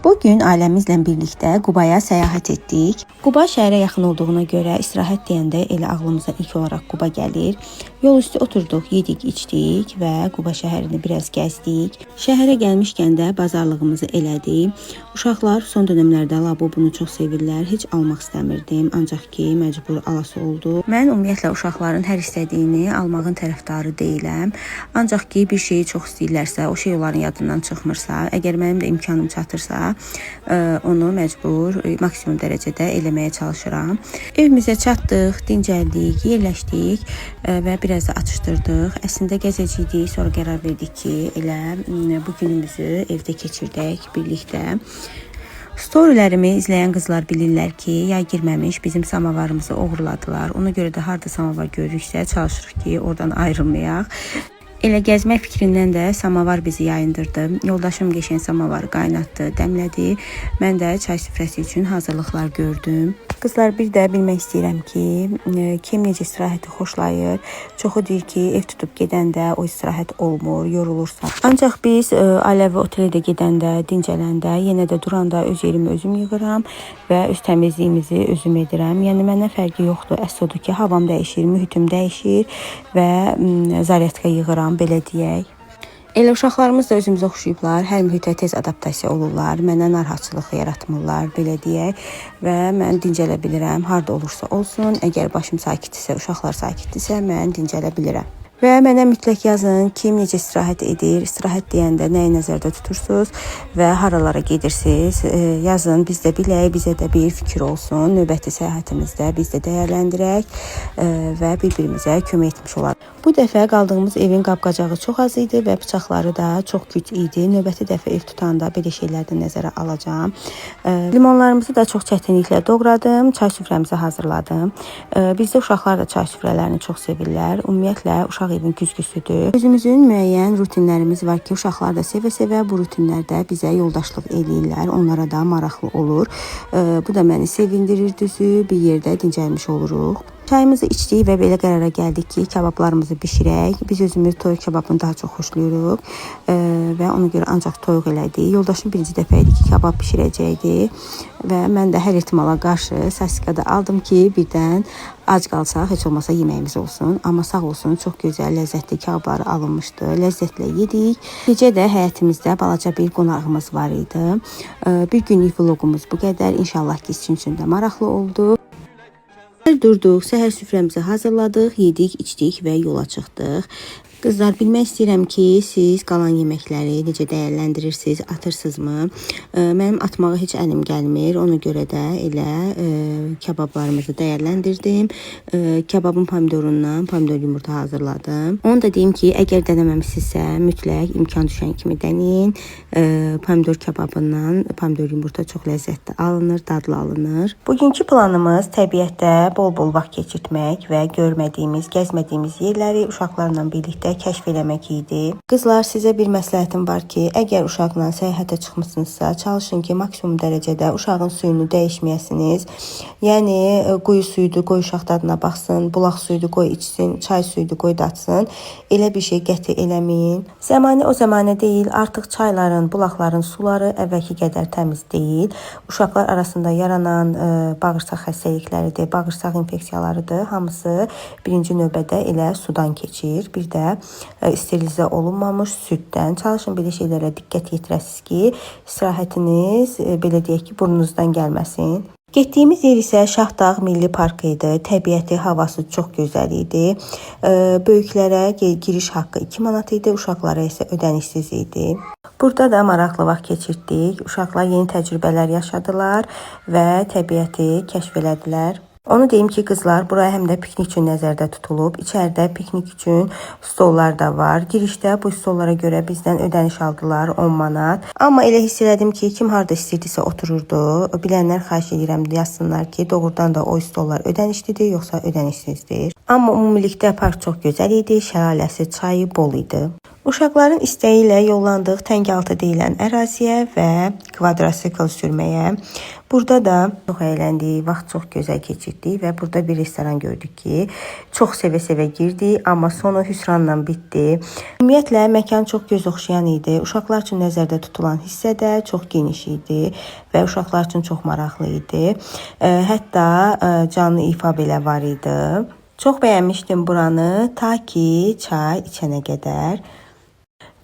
Bugün ailəmizlə birlikdə Qubaya səyahət etdik. Quba şəhərə yaxın olduğuna görə istirahət deyəndə elə ağlımıza ilk olaraq Quba gəlir. Yol üstü oturduq, yedik, içdik və Quba şəhərini biraz gəzdik. Şəhərə gəlmişkən də bazarlığımızı elədik. Uşaqlar son dövrlərdə labobunu çox sevirlər. Heç almaq istəmirdim, ancaq ki, məcbur alası oldu. Mən ümumiyyətlə uşaqların hər istədiyini almağın tərəfdarı deyiləm. Ancaq ki, bir şeyi çox istəyirlərsə, o şey onların yadından çıxmırsa, əgər mənim də imkanım çatırsa, onu məcbur maksimum dərəcədə eləməyə çalışıram. Evimizə çatdıq, dincəldik, yerləşdik və biraz da atışdırdıq. Əslində gəzəcəkdik, sonra qərar verdik ki, elə bu günümüzü evdə keçirdək birlikdə. Storylərimi izləyən qızlar bilirlər ki, yay girməmiş bizim samavarımızı oğurladılar. Ona görə də harda samavar görürüksə, çalışırıq ki, oradan ayrılmayaq. Elə gəzmək fikrindən də samavar bizi yayındırdı. Yoldaşım qəşəng samavarı qaynatdı, dəmlədi. Mən də çay süfrəsi üçün hazırlıqlar gördüm. Qızlar, bir də bilmək istəyirəm ki, kim necə istirahəti xoşlayır. Çoxu deyir ki, ev tutub gedəndə o istirahət olmur, yorulursan. Ancaq biz ailəvi otelə də gedəndə, dincələndə, yenə də duranda öz yerimi özüm yığıram və öz təmizliyimizi özüm edirəm. Yəni məndən fərqi yoxdur. Əsas odur ki, havam dəyişir, mühitim dəyişir və zaryadka yığıram, belə deyək. Elə uşaqlarımız da özümüzə oxşayıblar. Hər mühitə tez adaptasiya olurlar. Mənə narahatçılıq yaratmırlar, belə deyək. Və mən dincələ bilirəm. Harda olursa olsun, əgər başım sakitdirsə, uşaqlar sakitdirsə, mən dincələ bilirəm. Və mənə mütləq yazın, kim necə istirahət edir, istirahət deyəndə nəyi nəzərdə tutursunuz və haralara gedirsiniz. Yazın, biz də bilək, bizə də bir fikir olsun. Növbəti səyahətimizdə biz də dəyərləndirək və bir-birimizə kömək etmiş olarıq. Bu dəfə qaldığımız evin qab-qacağı çox az idi və bıçaqları da çox küt idi. Növbəti dəfə ev tutanda belə şeyləri də nəzərə alacağam. Limonlarımızı da çox çətinliklə doğradım, çay süfrəmizi hazırladım. Bizdə uşaqlar da çay süfrələrini çox sevirlər. Ümumiyyətlə uşaq evin güzgüsüdür. Özümüzün müəyyən rutinlərimiz var ki, uşaqlar da sevə-sevə bu rutinlərdə bizə yoldaşlıq eləyirlər. Onlara da maraqlı olur. Bu da məni sevindirir düzü. Bir yerdə dincəlmiş oluruq. Çayımızı içdik və belə qərara gəldik ki, kabablarımızı bişirək. Biz özümüz toyuq kababını daha çox xoşlayırıq və ona görə ancaq toyuq elədik. Yoldaşım birinci dəfə idi ki, kabab bişirəcəkdi və mən də hər ehtimala qarşı sasika da aldım ki, birdən ac qalsaq heç olmasa yeməyimiz olsun. Amma sağ olsun, çox gözəl, ləzzətli kababları alınmışdı. Ləzzətlə yedik. Gecə də həyətimizdə balaca bir qonağımız var idi. Bir günlük vloqumuz bu qədər. İnşallah ki, sizin üçün də maraqlı oldu. Durduq, səhər süfrəmizi hazırladıq, yedik, içdik və yola çıxdıq. Qızlar, bilmək istəyirəm ki, siz qalan yeməkləri necə dəyərləndirirsiniz, atırsınızmı? Mənim atmağa heç əlim gəlmir. Ona görə də elə kabablarımızı dəyərləndirdim. Kababın pomidorundan pomidor yumurta hazırladım. Onu da deyim ki, əgər dənəməmisinizsə, mütləq imkan düşən kimi dənəyin. Pomidor kababından pomidor yumurta çox ləzzətli alınır, dadlı alınır. Bugünkü planımız təbiətdə bol-bol vaxt keçirtmək və görmədiyimiz, gəzmədiyimiz yerləri uşaqlarla birlikdə kəşf eləmək idi. Qızlar, sizə bir məsləhətim var ki, əgər uşaqla səyahətə çıxmısınızsa, çalışın ki, maksimum dərəcədə uşağın suyunu dəyişməyəsiniz. Yəni quyu suyudur, qoy uşaq dadına baxsın, bulaq suyudur, qoy içsin, çay suyudur, qoy datsın. Elə bir şey qəti eləməyin. Zəmanə o zəmanə deyil, artıq çayların, bulaqların suları əvvəlki qədər təmiz deyil. Uşaqlar arasında yaranan bağırsaq xəstəlikləridir, bağırsaq infeksiyalarıdır. Hamısı birinci növbədə elə sudan keçir. Bir də sterilizə olunmamış süddən. Çalışın belə şeylərə diqqət yetirəsiniz ki, istirahətiniz belə deyək ki, burnunuzdan gəlməsin. Getdiyimiz yer isə Şahdağ Milli Parkı idi. Təbiəti, havası çox gözəl idi. Böyüklərə giriş haqqı 2 manat idi, uşaqlara isə ödənişsiz idi. Burada da maraqlı vaxt keçirtdik. Uşaqlar yeni təcrübələr yaşadılar və təbiəti kəşf elədilər. Onu deyim ki, qızlar, buraya həm də piknik üçün nəzərdə tutulub. İçəridə piknik üçün stollar da var. Girişdə bu stollara görə bizdən ödəniş aldılar 10 manat. Amma elə hiss elədim ki, kim harda istəyirdisə otururdu. Bilənlər xahiş edirəm yazsınlar ki, doğrudan da o stollar ödənişlidir, yoxsa ödənişsizdir. Amma ümumilikdə park çox gözəl idi. Şəlaləsi, çayı bol idi. Uşaqların istəyi ilə yollandıq Təngəltı deyilən əraziyə və kvadrosikl sürməyə. Burada da çox əyləndik, vaxt çox gözəl keçirdik və burada bir restoran gördük ki, çox sevə-sevə girdik, amma sonu hüsranla bitdi. Ümumiyyətlə məkan çox göz oxşayan idi. Uşaqlar üçün nəzərdə tutulan hissə də çox geniş idi və uşaqlar üçün çox maraqlı idi. Hətta canlı ifa belə var idi. Çox bəyənmişdim buranı ta ki çay içənə qədər.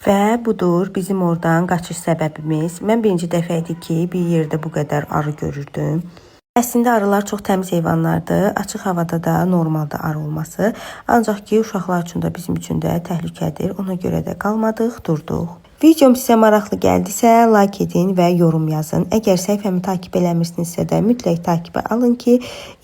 Və budur bizim oradan qaçış səbəbimiz. Mən birinci dəfə idi ki, bir yerdə bu qədər arı görürdüm. Əslində arılar çox təmiz heyvanlardır. Açıq havada da normaldır arı olması. Ancaq ki, uşaqlar üçün də bizim üçün də təhlükədir. Ona görə də qalmadıq, durduq. Videom sizə maraqlı gəldisə, like edin və yorum yazın. Əgər səhifəmi takip eləmirsinizsə də mütləq takipə alın ki,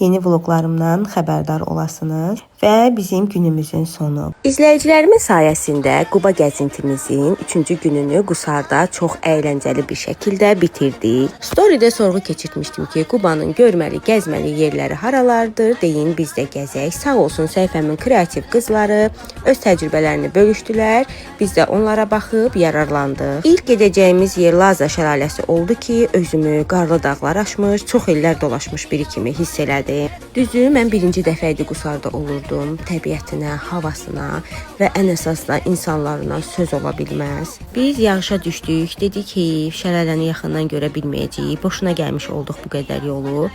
yeni vloqlarımdan xəbərdar olasınız. Və bizim günümüzün sonu. İzləyicilərimin sayəsində Quba gəzintimizin 3-cü gününü Qusarda çox əyləncəli bir şəkildə bitirdik. Storydə sorğu keçirtmişdim ki, Qubanın görməli, gəzməli yerləri haralardır, deyin biz də gəzək. Sağ olsun səhifəmin kreativ qızları öz təcrübələrini bölüşdülər. Biz də onlara baxıb yararlandıq. İlk gedəcəyimiz yer Laza şəlaləsi oldu ki, özümü qarlı dağlar aşmış, çox illər dolaşmış biri kimi hiss elədim. Düzü, mən birinci dəfə idi Qusarda olurdum. Təbiətinə, havasına və ən əsas da insanlarına söz ola bilməz. Biz yağışa düşdük, dedik heyf, şəlaləni yaxından görə bilməyəcəyik. Boşuna gəlmiş olduq bu qədər yolu.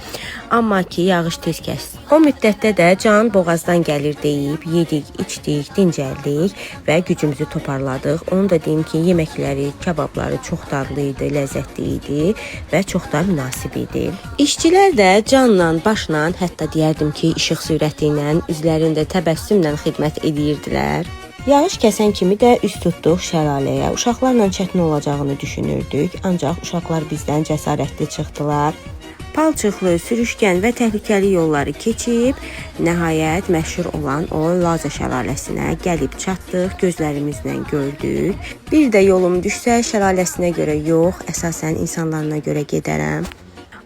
Amma ki, yağış tez kəsdi. O müddətdə də can boğazdan gəlir deyib yedik, içdik, dincəldik və gücümüzü toparladıq. Onu da deyim ki, yeməkləri, kababları çox dadlı idi, ləzzətli idi və çox da münasib idi. İşçilər də canla, başla, hətta deyərdim ki, işıq sürəti ilə üzlərində təbəssümlə xidmət edirdilər. Yağış kəsən kimi də üz tutduq şəlaləyə. Uşaqlarla çətin olacağını düşünürdük, ancaq uşaqlar bizdən cəsarətli çıxdılar. Palçıqlı, sürüşkən və təhlükəli yolları keçib, nəhayət məşhur olan o Laza şəlaləsinə gəlib çatdıq, gözlərimizlə gördük. Bir də yolum düşsə şəlaləsinə görə yox, əsasən insanlarına görə gedərəm.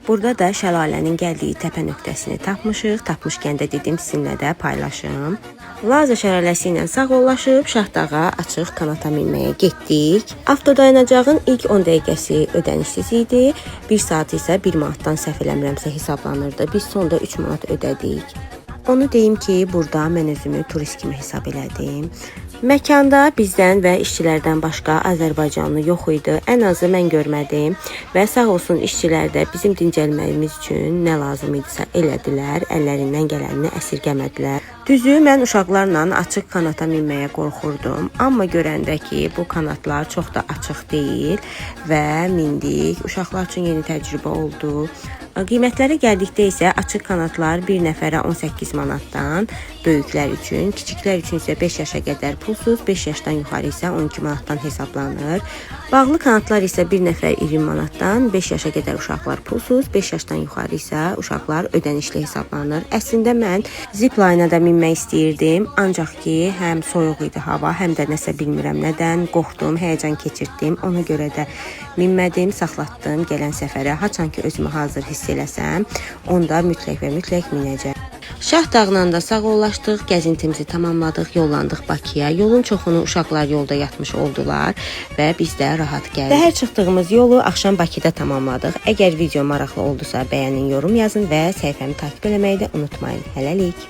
Burada da şəlalənin gəldiyi təpə nöqtəsini tapmışıq. Tapmışkən də dedim sizinlə də paylaşım. Laza şəlaləsi ilə sağollaşıb Şahdağa açıq kanata minməyə getdik. Avtodayanacağın ilk 10 dəqiqəsi ödənişsiz idi. 1 saat isə 1 manatdan səhv eləmirəmsə hesablanırdı. Biz sonda 3 manat ödədik. Onu deyim ki, burada mən özümü turist kimi hesab elədim. Məkanda bizdən və işçilərdən başqa Azərbaycanlı yox idi. Ən azı mən görmədim və sağ olsun işçilər də bizim dincəlməyimiz üçün nə lazım idisə elədilər, əllərindən gələnini əsirgəmədilər. Düzü, mən uşaqlarla açıq kanata minməyə qorxurdum, amma görəndə ki, bu kanatlar çox da açıq deyil və mindik. Uşaqlar üçün yeni təcrübə oldu. Qiymətlərə gəldikdə isə açıq kanatlar bir nəfərə 18 manatdan, böyüklər üçün, kiçiklər üçün isə 5 yaşa qədər pulsuz, 5 yaşdan yuxarı isə 12 manatdan hesablanır. Bağlı kanatlar isə bir nəfər 20 manatdan, 5 yaşa qədər uşaqlar pulsuz, 5 yaşdan yuxarı isə uşaqlar ödənişli hesablanır. Əslində mən zipline-a da minmək istəyirdim, ancaq ki, həm soyuq idi hava, həm də nəsə bilmirəm nədən, qorxdum, həyəcan keçirtdim. Ona görə də minmədim, saxlatdım gələn səfərə. Haçan ki özümü hazır hiss eləsəm, onda mütləq və mütləq minəcəm. Şah dağından da sağollaşdıq, gəzintimizi tamamladıq, yollandıq Bakıya. Yolun çoxunu uşaqlar yolda yatmış oldular və biz də rahat gəldik. Səhər çıxdığımız yolu axşam Bakıda tamamladıq. Əgər video maraqlı oldusa bəyənin, yorum yazın və səhifəmi takip eləməyi də unutmayın. Hələlik.